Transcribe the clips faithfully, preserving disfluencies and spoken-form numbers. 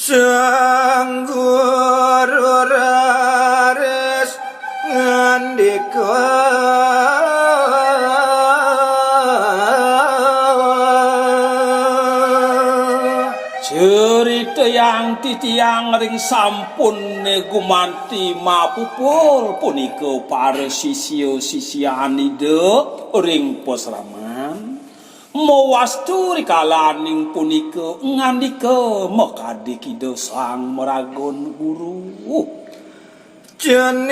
Sang Guru raris ngandika. Critayang titiang ring sampunne gumanti mapupul punika para sisya-sisyan Ida ring pasraman. Mawastu rikalaning punika ngandika makadi Ida Sang Maraga Guru. Cening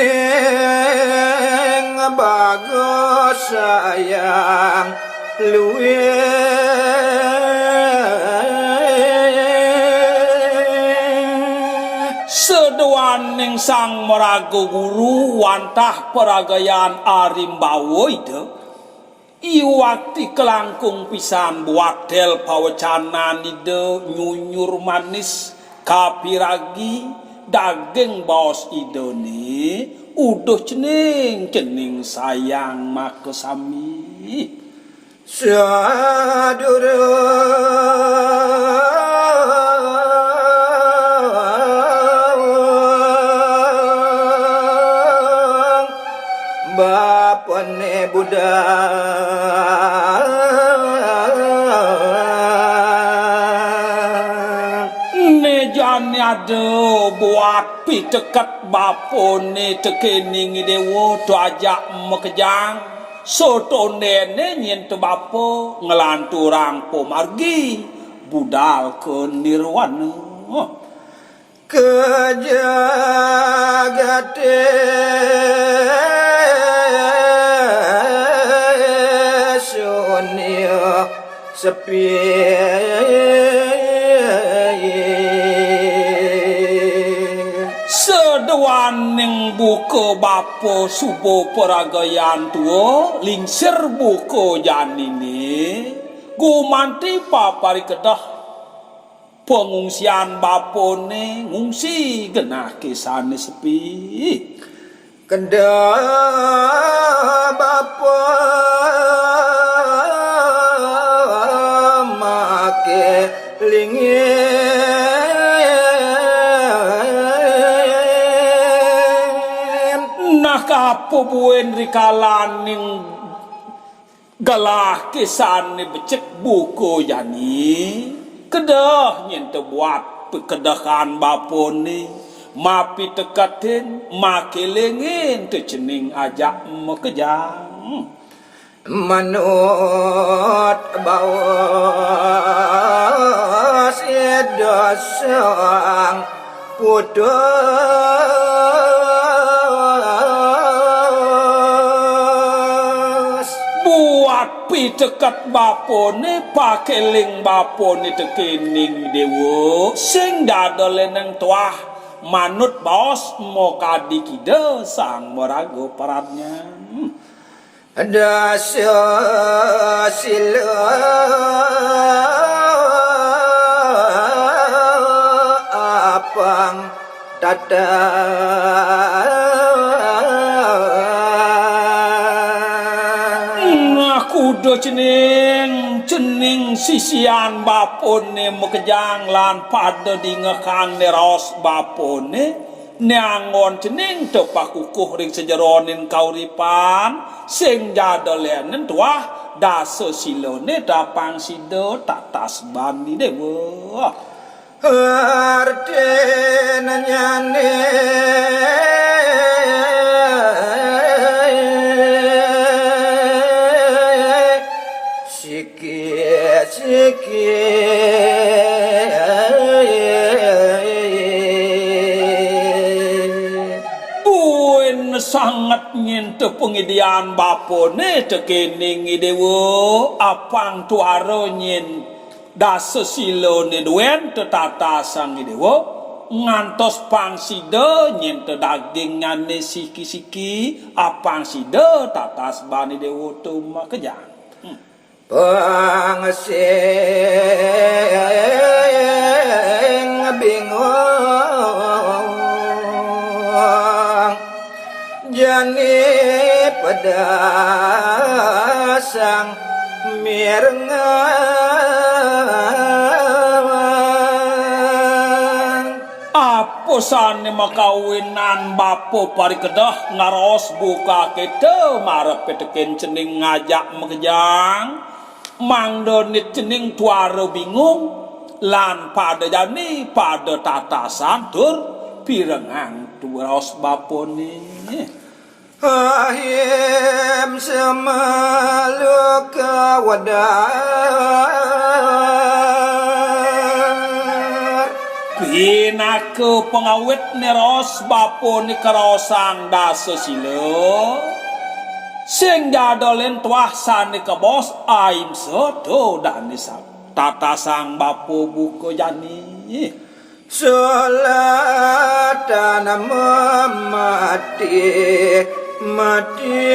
bagus sayang luwih. Seduaning Sang Maraga Guru wantah paragayan arimbawa Ida. Iwakti kalangkung pisan buat tel pawecanan Ida nyunyur manis kapiragi daging baos Idane uduh cening, cening sayang makasami. Sadurung bapane budal. Né jani ada buat piteket bapane tekening Idewa to ajak makejang. Sotondene nyen to bapa nglanturang pamargi budal ka nirwana. Ka jagate sunya sepi. Seduaning buka bapa suba paragayan tua, lingsir buka janine, gumanti paparikedah pangungsian bapane ngungsi genah kesane sepi. Kedah bapa makelingin. Nah, kapabuin rikalaning gelah kesane becik buka jani, kedah nyen to buat pikedehan bapane, mapiteketin, makelingin to cening ajak makejang. Manut baos Ida Sang putus. Buat piteket bapane, pakeling bapane tekening Dewa, sing dada leneng tuah manut baos makadi Ida Sang Maraga Pradnyan. Dasa sila apang tata. Nah, kuda cening, cening sisian bapane makejang lan pada dingehang ne raos bapane. Né anggon cening to pakukuh ring sajeroning kauripan, sing jada lenen tuah dasa silane tapang sida tatas bani Dewa. Artinanyane siki-siki. Buin sanget nyen to pangidian bapane tekening Idewa, apang tuara nyen dasa silane duen tetatasang Idewa, ngantos pang sida nyen to dagingane siki-siki, apang sida tatas bani Dewa to makejang. Pang sing bingung jani pedasang mirengang. Pusane makawinan bapa parikedah ngaraos buka kita marep tekén cening ngajak makejang, mangdane cening tuara bingung, lan pada jani pada tatasan tur pirengang turas bapane. Ahim semaluka wedar. Pinaka pangawit niraos bapa ni karaosang dasa sila. Sing jada len tuah sane kebos aimsa to dane sa-, tatasang bapa buka jani. Sulatan mamati mati.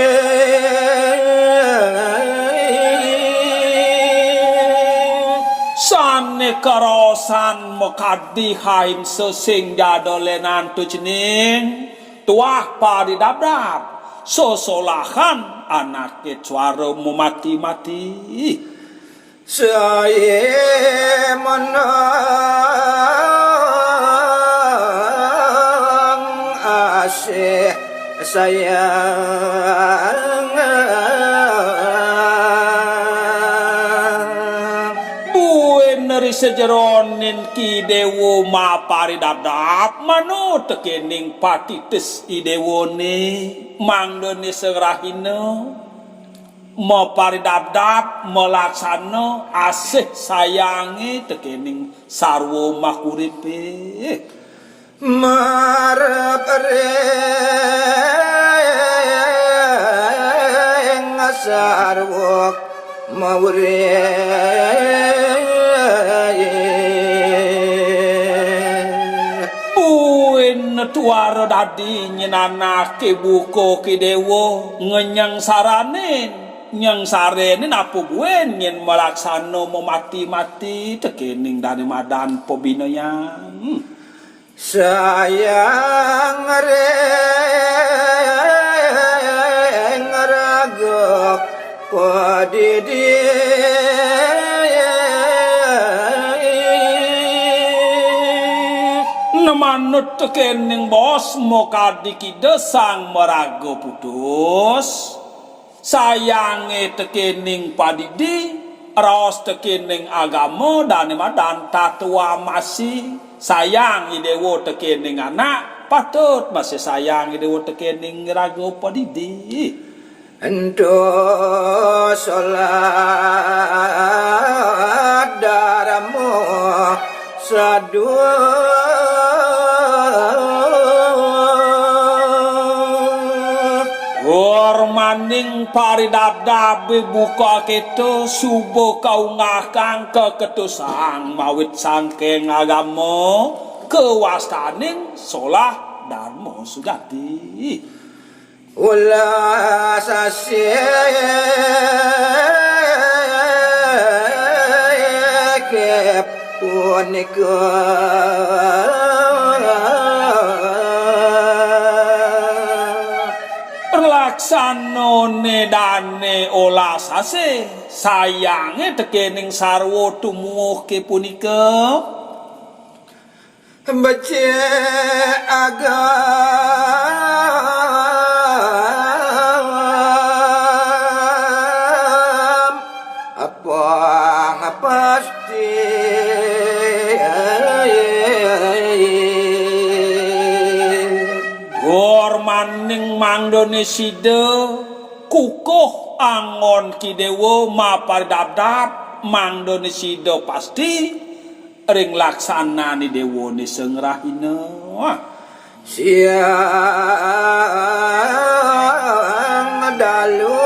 Sane karosan makadi haim sesing jada lenan tu cening tuah padi dabdab sosolahan anake suara mamati-mati. Saya menang asih sayang. Buin ri sejeroning ki dewa maparidabdab manut tekening patitis i dewane mangdane serahina. Maparidabdab, malaksana, asih sayange tekening sarwa makuripe. Marep ring sarwa maurip. Buin tuara dadi nyenanake buka ki dewa ngenyang saranin. Nyengsarene napa buin nyen malaksana mamati-mati tekening dane madan pabinayan. Sayang ring raga padidi. Nemanut tekening bos makadi kida sang maraga putus. Sayange tekening padidi, raos tekening agama, dane madan tatwa masih. Sayang i dewa tekening anak, patut masih sayang i dewa tekening raga padidi. Ento solat darma sadua. Gur maning paridabdab buka kita suba kaunggahkang kaketusang mawit sangkeng agama kawastaning solah darma sujati. Ulah sasih punika. Relaksanane dane olah sasih, sayange tekening sarwa tumuhke punika. Becik agam apang pasti. Gur maning mangdane sida kukuh anggon ki dewa maparidabdab mangdane sida pasti ring laksanane dewane sangrahina. Siang dalu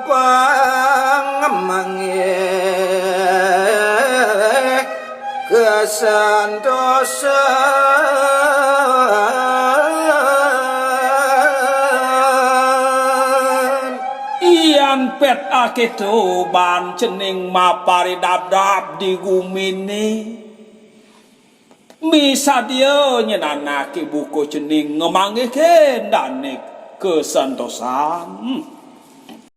pang manggih kasantosan. Yan pet aketo ban cening maparidabdab di gumine. Misadia nyenanake buka cening ngamanggihke dane kasantosan.